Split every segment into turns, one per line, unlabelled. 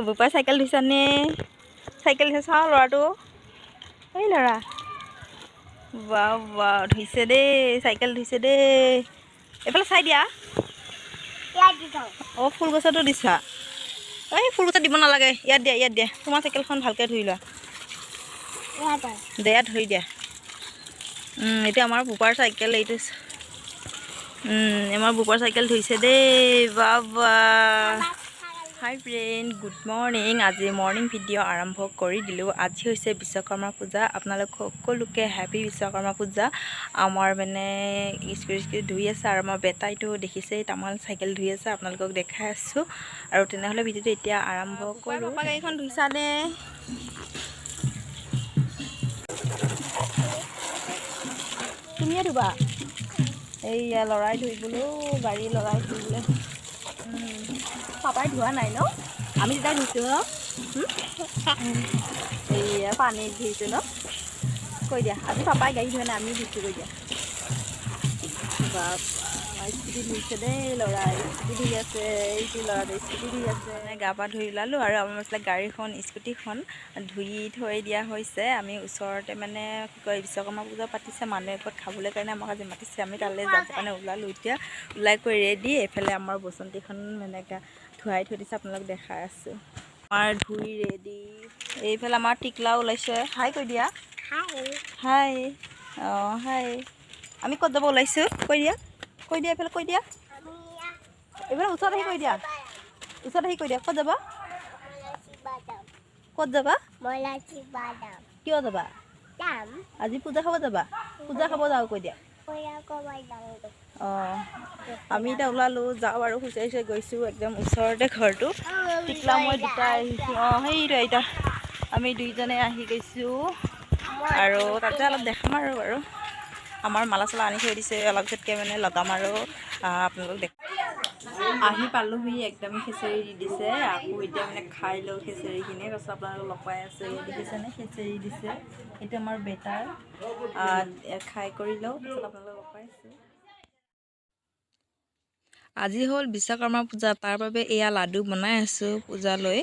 বোপাই cycle ধুইছানে? Cycle ধুইছে, চাওঁ ল'ৰাটো। এই ল'ৰা, বাহ বাহ, ধুইছে দেই, চাইকেল ধুইছে দেই। এইফালে চাই দিয়া। অঁ, ফুল গছতো দিছা? এই ফুল গছত দিব নালাগে, ইয়াত দিয়া, ইয়াত দিয়া। তোমাৰ চাইকেলখন ভালকৈ ধুই লোৱা দে, ইয়াত ধৰি দিয়া। এইটো আমাৰ বোপাৰ চাইকেল, এইটো। আমাৰ বোপাৰ চাইকেল ধুইছে দেই, বাবা। হাই ফ্ৰেণ্ড, গুড মৰ্ণিং। আজি মৰ্ণিং ভিডিঅ' আৰম্ভ কৰি দিলোঁ। আজি হৈছে বিশ্বকৰ্মা পূজা। আপোনালোক সকলোকে হেপী বিশ্বকৰ্মা পূজা। আমাৰ মানে স্কুটি স্কুটি ধুই আছে আৰু আমাৰ বেটাইটো দেখিছেই, তামাল চাইকেল ধুই আছে, আপোনালোকক দেখাই আছোঁ। আৰু তেনেহ'লে ভিডিঅ'টো এতিয়া আৰম্ভ কৰোঁ। পাপা, গাড়ীখন ধুইছানে? তুমিয়ে ধুবা? এইয়া ল'ৰাই ধুই গাড়ী, ল'ৰাই ধুই। পাপাই ধোৱা নাই ন? আমি দুটাই ধুইছোঁ ন? এইয়া পানীত ধুইছোঁ ন? কৈ দিয়া, আজি পাপাই গাড়ী ধোৱা নাই, আমি ধুইছোঁ কৈ দিয়া। বাপা, স্কুটি ধুইছে দেই ল'ৰাই, স্কুটি ধুই আছে। এইটো ল'ৰাটো স্কুটি ধুই আছে। মানে গা পা ধুই ওলালোঁ আৰু আমাৰ আচলতে গাড়ীখন, স্কুটিখন ধুই থৈ দিয়া হৈছে। আমি ওচৰতে মানে কি কয়, বিশ্বকৰ্মা পূজা পাতিছে, মানুহ এঘৰত খাবলৈ কাৰণে আমাক আজি মাতিছে। আমি তালৈ যাবৰ কাৰণে ওলালোঁ। এতিয়া ওলাই কৰি ৰেডি। এইফালে আমাৰ বসন্তীখন মানে ধুৱাই থৈ দিছে, আপোনালোক দেখাই আছোঁ। আমাৰ ধুই ৰেডি। এইফালে আমাৰ টিকলাও ওলাইছে। হাই কৈ দিয়া। হাই। অঁ, হাই। আমি ক'ত যাব ওলাইছোঁ কৈ দিয়া, কৈ দিয়া। এইফালে কৈ দিয়া, এইফালে ওচৰত আহি কৈ দিয়া, ওচৰত আহি কৈ দিয়া। ক'ত যাবা? ক'ত যাবা? কিয় যাবা? আজি পূজা খাব যাবা? পূজা খাব যাওঁ কৈ দিয়া। অঁ, আমি এতিয়া ওলালোঁ, যাওঁ আৰু খোজকাঢ়ি খোজকাঢ়ি গৈছোঁ। একদম ওচৰতে ঘৰটো। টিকলা মই দুটা আহিছোঁ। অঁ, সেইটো এতিয়া আমি দুইজনে আহি গৈছোঁ আৰু তাতে অলপ দেখাম আৰু বাৰু আমাৰ মালা চালা আনি থৈ দিছে, অলপ পিছতকৈ মানে লগাম আৰু আপোনালোক দেখ। আহি পালোহি, একদম খিচিৰি দি দিছে। আকৌ এতিয়া মানে খাই লওঁ খিচিৰিখিনি, তাৰপিছত আপোনালোক লগ পাই আছে। দেখিছেনে, খিচিৰি দিছে। এইটো আমাৰ বেটাৰ। খাই কৰি লওঁ, তাৰপিছত আপোনালোক লগ পাইছোঁ। আজি হ'ল বিশ্বকৰ্মা পূজা, তাৰ বাবে এয়া লাডু বনাই আছোঁ পূজালৈ।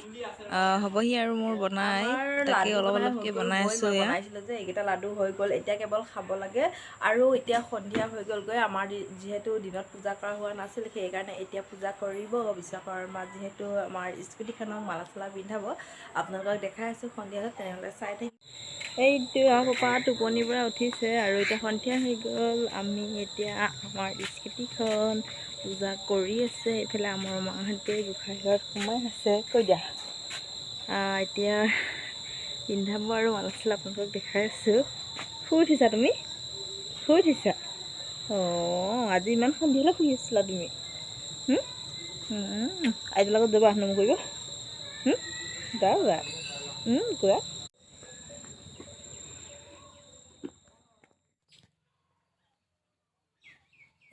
হ'বহি আৰু মোৰ বনাই, তাকে অলপ অলপকৈ বনাই আছোঁ। এয়া
বনাইছিলোঁ যে এইকেইটা লাডু হৈ গ'ল, এতিয়া কেৱল খাব লাগে। আৰু এতিয়া সন্ধিয়া হৈ গ'লগৈ। আমাৰ যিহেতু দিনত পূজা কৰা হোৱা নাছিল, সেইকাৰণে এতিয়া পূজা কৰিব। বিশ্বকৰ্মা যিহেতু আমাৰ স্কুটিখনক মালা চালা পিন্ধাব। আপোনালোকক দেখাই আছোঁ সন্ধিয়াত, তেনেহ'লে চাই থাকি।
এইটো আমাৰ পাপা টোপনিৰ পৰা উঠিছে আৰু এতিয়া সন্ধিয়া হৈ গ'ল। আমি এতিয়া আমাৰ স্কুটিখন পূজা কৰি আছে। এইফালে আমাৰ মাহঁতে গোঁসাই ঘৰত সোমাই আছে কৈ দিয়া। এতিয়া পিন্ধাব আৰু মালা চালা, আপোনালোকক দেখাই আছোঁ। শুই উঠিছা তুমি? শুই উঠিছা? অঁ, আজি ইমান সন্ধিয়ালৈ শুই আছিলা তুমি? আইতাৰ লগত যাবা নম কৰিব? যাবা? কোৱা।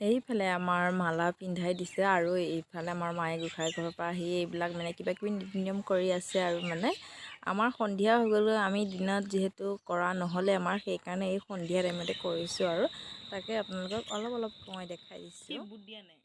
এইফালে আমাৰ মালা পিন্ধাই দিছে আৰু এইফালে আমাৰ মায়ে গোঁসাই ঘৰৰ পৰা আহি এইবিলাক মানে কিবা কিবি নীতি নিয়ম কৰি আছে। আৰু মানে আমাৰ সন্ধিয়া হৈ গ'ল। আমি দিনত যিহেতু কৰা নহ'লে আমাৰ, সেইকাৰণে এই সন্ধিয়া টাইমতে কৰিছোঁ আৰু তাকে আপোনালোকক অলপ অলপ মই দেখাই দিছোঁ।
বুট দিয়া নাই।